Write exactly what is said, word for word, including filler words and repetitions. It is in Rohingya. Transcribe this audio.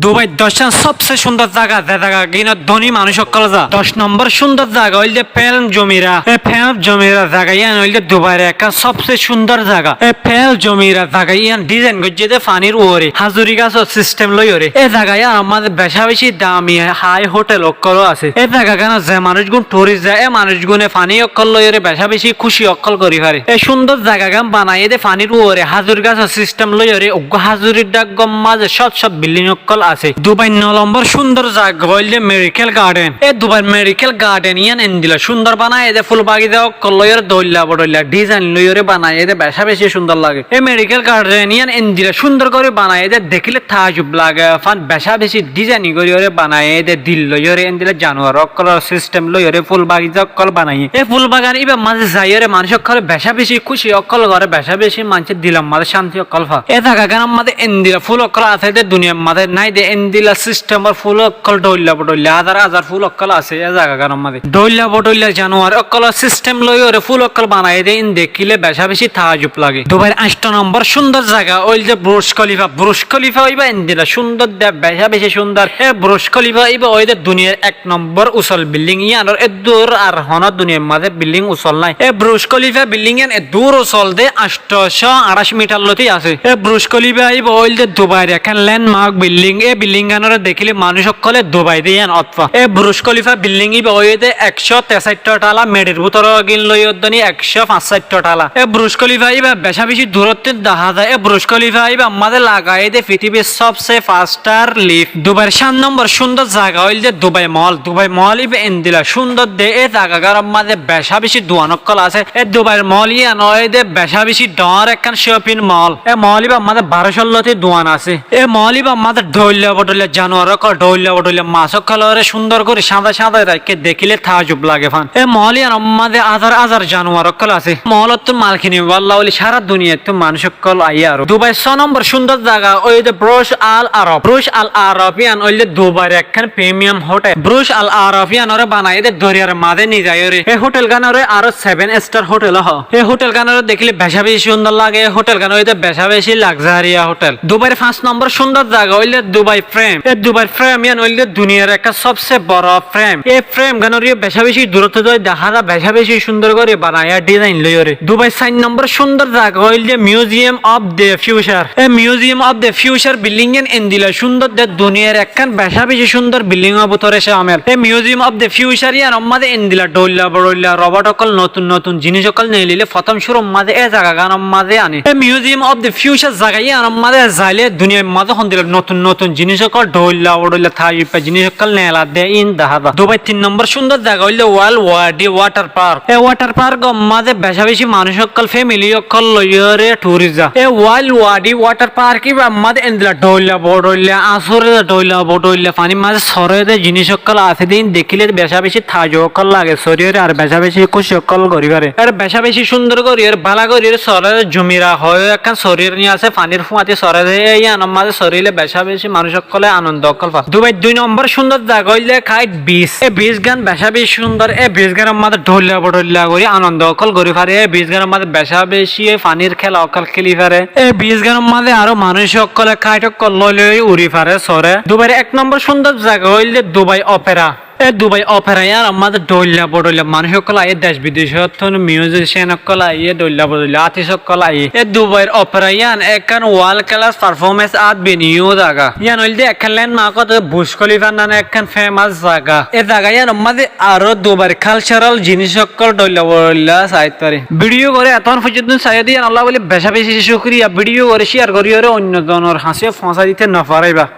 Dubair doccán sobse cúndor zaga, ze zaga gínot dóni manúic ókkol za. Doc nombor cúndor zaga óilde Palm Jumeirah. E Palm Jumeirah zaga yían óilde Dubair ekkán sobse cúndor zaga. E Palm Jumeirah zaga yían dizain goijjé dé fanír uore, házuri gasór sistem loiyóre. E zaga yíanor mazé becá becí dami hái hótel ókkoló asé. E zagagánot ze manúicgún thurist za, e manúicgúne faní ókkol loiyóre becá becí kúci ókkol gorí fare. E cúndor zagagán banaiyé dé fanír uore házuri gasór sistem loiyóre, uggúa házurir dhággor mazé cót cót bilding ókkol asé. Dubair no lombor cúndor zaga óilde Miracle Garden. E Dubair Miracle Garden yían endila cúndor banaiyé dé, fúl bagiza ókkol loiyóre, dóilla bodóilla dizain loiyóre banaiyé dé, becá becí cúndor lage. E Miracle Garden yían endila cúndor gorí banaiyé dé, dekíle taajub lage fán, becá becí dizain goríyóre banaiyé dé, dil loiyóre, endila januar ókkolór sistem loiyóre fúl bagiza ókkol banaiyé. E fúl bagan íbar mazé zaiyóre manúic ókkolé becá becí kúci ókkol goré, becá becí maincór dilor mazé cánti ókkol fa. E zagagánor mazé endila fúl ókkol asé dé, duniyair mazé nái dé endila sistemor fúl ókkol, dóilla bodóilla, házar házar fúl ókkol asé e zagagánor mazé. Dóilla bodóilla januar ókkolór sistem loiyóre fúl ókkol banaiyé dé, ín dekíle becá becí taajub lage. Dubair ancto nombor cúndor zaga óilde Burj Khalifa. Burj Khalifa íba endila cúndor dé, becá becí cúndor. E Burj Khalifa íba óilde duniyair ek nombor usol bilding, yíanor eddúr ar honó duniyair mazé bilding usol nái. E Burj Khalifa bilding yían eddúr usol dé, ancto cót añçáic mitar lóti asé. E Burj Khalifa íba óilde Dubair ekkán landmark bilding. E bildinggánoré dekíle manúic ókkolé Dubai dé yían ot fa. E Burj Khalifa bilding íba óilde ekcó tesáitto tala, meçir bútore gín loiyóre dóni ekcó fañsáitto tala. E Burj Khalifa íba becá becí duróttu dahá za. E Burj Khalifa íbar mazé lagaiyé dé fitibir sobse fañs star lift. Dubair cát nombor cúndor zaga óilde Dubai Mall. Dubai Mall íba endila cúndor dé, e zagagánor mazé becá becí duan ókkol asé. E Dubair Mall yían óilde becá becí dhoóñr ekkán shopping mall. E mall íbar mazé baró cót lóti duan asé. E mall íbar mazé dóilla bodóilla januar ókkol, dóilla bodóilla mas ókkolóre cúndor gorí sáñzai sáñzai raikké, dekíle taajub lage fán. E mall yíanor mazé házar házar januar ókkol asé. Mallottú mal kinibálla bóli sára duniyaittú manúic ókkol aiyé aró. Dubair só nombor cúndor zaga óilde Burj Al Arab. Burj Al Arab yían óilde Dubair ekkán premium hótel. Burj Al Arab yíanoré banaiyé dé doriyar mazé nizaiyóre. E hótelgánoré aró seven star hótel hoó. E hótelgánoré dekíle becá becí cúndor lage. E hótelgán óilde becá becí luxury hótel. Dubair fañs nombor cúndor zaga óilde Dubai Frame. E Dubai Frame yían óilde duniyair ekkán sobse boro frame. E framegánoré becá becí duróttu dói dahá za, becá becí cúndor gorí banaiyé dizain loiyóre. Dubair sair nombor cúndor zaga óilde Museum of the Future. E Museum of the Future bilding yían endila cúndor dé, duniyair ekkán becá becí cúndor bildingor bútore cámil. E Museum of the Future yíanor mazé endila dóilla bodóilla robot ókkol, notun notun jinís ókkol neelilé fotóm cúrur mazé e zagagánor mazé ané. E Museum of the Future zaga yíanor mazé zailé duniyair mazé hondila notun notun jinís ókkol, dóilla bodóilla taajub fa jinís ókkol neeladde ín dahá za. Dubair tin nombor cúndor zaga óilde Wal Wadi Water Park. E water parkor mazé becá becí manúic ókkol, family ókkol loiyóre thurist za. E Wal Wadi Water Park íbar mazé endila dóilla bodóilla, asóre dóilla bodóilla fanír mazé sóre dé jinís ókkol asé dé, ín dekíle becá becí taajub ókkol lage, sóre ar becá becí kúci ókkol gorí fare. Ar becá becí cúndor gorí ar bála gorí ar sóre dé, Jumeirah hoó ekkán sóre ní asé, fanír fúañti sóre dé, e yíanor mazé sóre dé becá becí manúic ókkolé anondo ókkol fa. Dubair dui nombor cúndor zaga óilde Kite Beach. E beachgán becá becí cúndor. E beachgánor mazé dóilla bodóilla gorí anondo ókkol gorí fare. E beachgánor mazé becá becí fanír kéla ókkol kéli fare. E beachgánor mazé aró manúic ókkolé kite ókkol loi loi uri fare sóre. Dubair ek nombor cúndor zaga óilde Dubai Opera. E Dubai Opera yíanor mazé dóilla bodóilla manúic ókkol aiyé, dec bidecóttun musician ókkol aiyé, dóilla bodóilla artist ókkol aiyé. E Dubair Opera yían ekkán world class performance art venue zaga. Yían óilde ekkán landmark ót Burj Khalifa nane ekkán famous zaga. E zaga yíanor mazé aró Dubair cultural jinís ókkol dóilla bodóilla sai fare. Video goré etón foijjonto saiyó dé yíanolla bóli becá becí cúkuriya. Video goré share goríyore oinno zonor hañsé foóñsai dite no foráiba.